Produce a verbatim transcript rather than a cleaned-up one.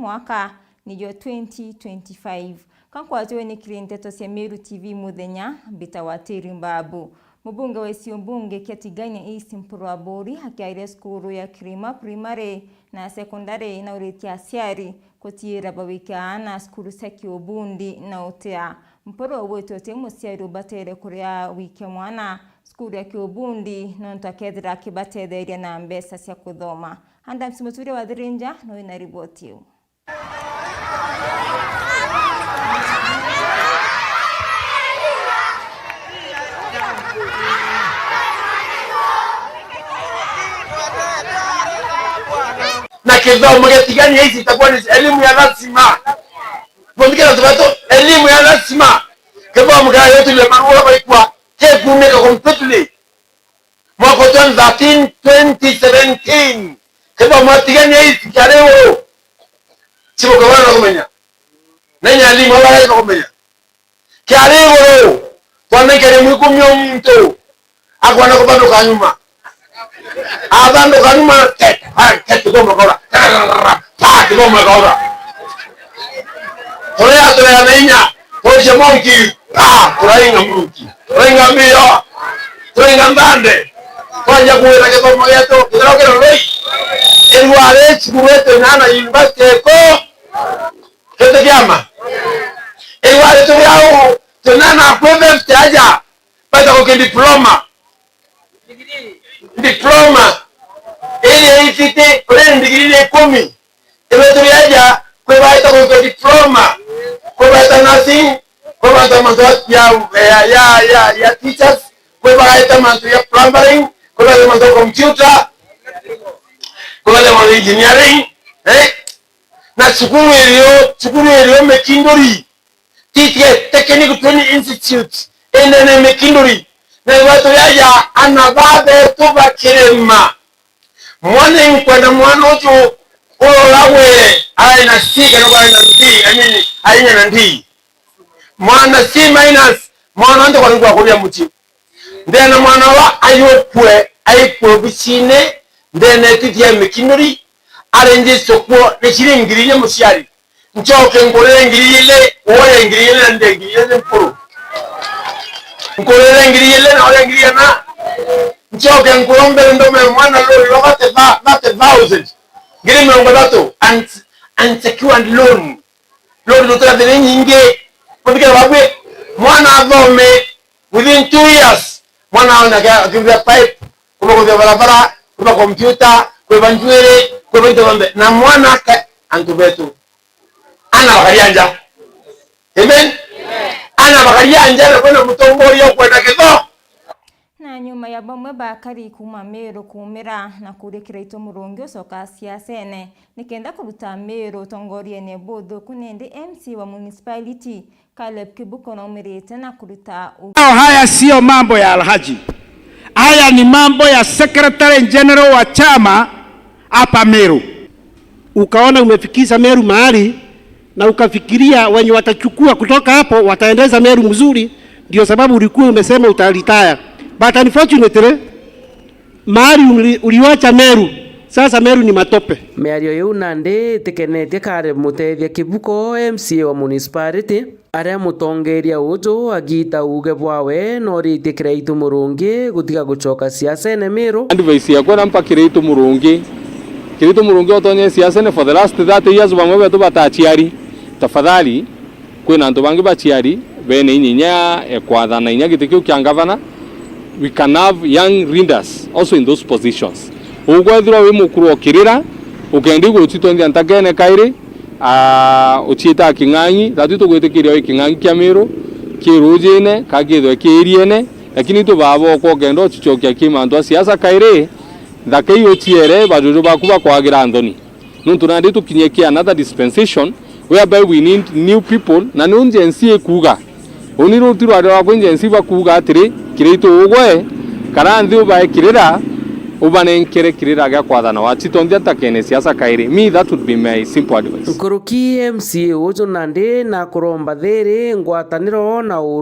mwaka niyo twenty twenty-five. Ka nkwajwe ni kiri nteto cia Meru T V muthenya, mbita wa Tiri Mbabu. Mubunge wa isio mbunge kia Tigania East Mpuru Aburi akiaria cukuru ya Kirima Primary na Secondary nauritie aciari kutiira bawike aana cukuru cia kiubundi na utia. Mpuru augite uti muciari ubatere kuria wikia mwana cukuru ya kiubundi nontu akethira akibatetheria na mbeca cia kuthoma. Adams Muturia wa Thirinja no wina riboti iu. Na kithomo gia Tigania East itakuwa ni elimu ya lazima. Mundikira tubato, elimu ya lazima. Kithomo kia yote ile marua baikwa, kikumika completely. Mwaka wa twenty thirteen, twenty seventeen, kithomo Tigania East kiari iguru. Chibuka bana kumenya. Na inya alimu aba baraitha kumenya. Kiari iguru, twanenkeria mwikumi o muntu, akwana kubanduka nyuma. Abanduka nyuma, tet, ha, tet, goma kaura. Pa, goma kaura. Turia turia na inya, turia monki, pa, turainga monki. Turainga mbio, turainga mbande. Twanja kuwira githomo gietu, githira kira roi. Irwari cukuru yetu inana university iko. Kete kiama. Irwari turi au, tunana kwi fifty aja. Baita guki diploma. Diploma. Iri ifiti, uri ndigiri ni ikumi. Ibe turi aja, kwi baita guki diploma. Kwi baita nursing, kwi baita mantu ya, ya, ya, ya, ya teachers, kwi baita mantu ya plumbering, kwi baita mantu ya computer, kwi baita mantu ya engineering, eh? Na cukuru irio, cukuru irio Mikinduri, T T S, Technical Training Institute, ende ni Mikinduri. Na iba turi aja, ana babetu bakirima. Mwana inkwenda mwana uju uroragwe, aina C kana aina D, I mean, aina na D. Mwana C minus, mwana ndio kwa nini kwa kuria muti. Ndena mwana wa ayukwe, aikwe obicine, ndena etithia Mikinduri, arenjiswe kuo ni ciringi ngiri inya muciari. Ncoke nkurire ngiri ili, uoye ngiri ili na ndie ngiri ili mpuru. Nkurire ngiri ili na uoye ngiri ina. Ncoke nkurombere ndome mwana loan rwa thirty thousand. Ngiri mirongo ithatu, un-, unsecured loan. Loan nutira thiri nyingi. Kuthikira babwi, mwana athome, within two years, mwana aona akiuthia pipe, kuma kuthia barabara, kuma computer, kwiba njuiri, kwiba into bionthe. Na mwana ake antu betu. Ana bakaria nja. Amen? Ana bakaria nja na kwina mutongoria ukwenda kitho. Na nyuma ya bamwe bakari kuuma Meru kuumira na kuria Kiraitu Murungi ucoka siasene nikenda kuruta Meru utongoriene buthuku, nindi M C A wa municipality Caleb Kibuko naumirite na kuruta u- Haya siyo mambo ya Alhaji. Haya ni mambo ya Secretary General wa chama hapa Meru. Ukaona umefikisha Meru mahali na ukafikiria wenye watachukua kutoka hapo wataendeza Meru mzuri, ndio sababu ulikuwa umesema utaretire. But unfortunately, mahali uli-, uliwacha Meru, sasa Meru ni matope. Miario iu nandi itikenetie Caleb Mutethia Kibuko, M C A wa municipality, aria mutongeria uju agiita uuge bwawe na uritie Kiraitu Murungi gutiga gucoka siasene Meru. Advice yakwa nampa Kiraitu Murungi. Kiraitu Murungi otonye siasene for the last thirty years, bamwe betu bataciari. Tafadhali, kwina antu bangi baciari bene inya inya ya kwathana inya giti kiu kia ngavana. We can have young leaders also in those positions. Ukwethirwa wi mukuru okirira, ukendi gucitonthia ntakene kairi, aa, uciita King'ang'i, tatu tugwitikiria wi King'ang'i kia Miru, ki rujine, ka kithwe ki iriene, lakini tu baba okwa ukenda ucicokia ki mantu a siasa kairi, nthaka iu uciere bajuju baku bakwagira nthoni. Nontu nandi tukinyie ki another dispensation whereby we need new people, na niu Gen Z ikuuga. Uni ruti rwaria rwakwa Gen Z bakuuga atiri, Kiraitu ugwe, kara nthi ubae kirira, ubanenkere kirira gia kwathana wacitonthia ntakene siasa kairi. Me, that would be my simple advice. Nkuruki M C A uju nandi nakuromba thiri, ngwataniro na uru.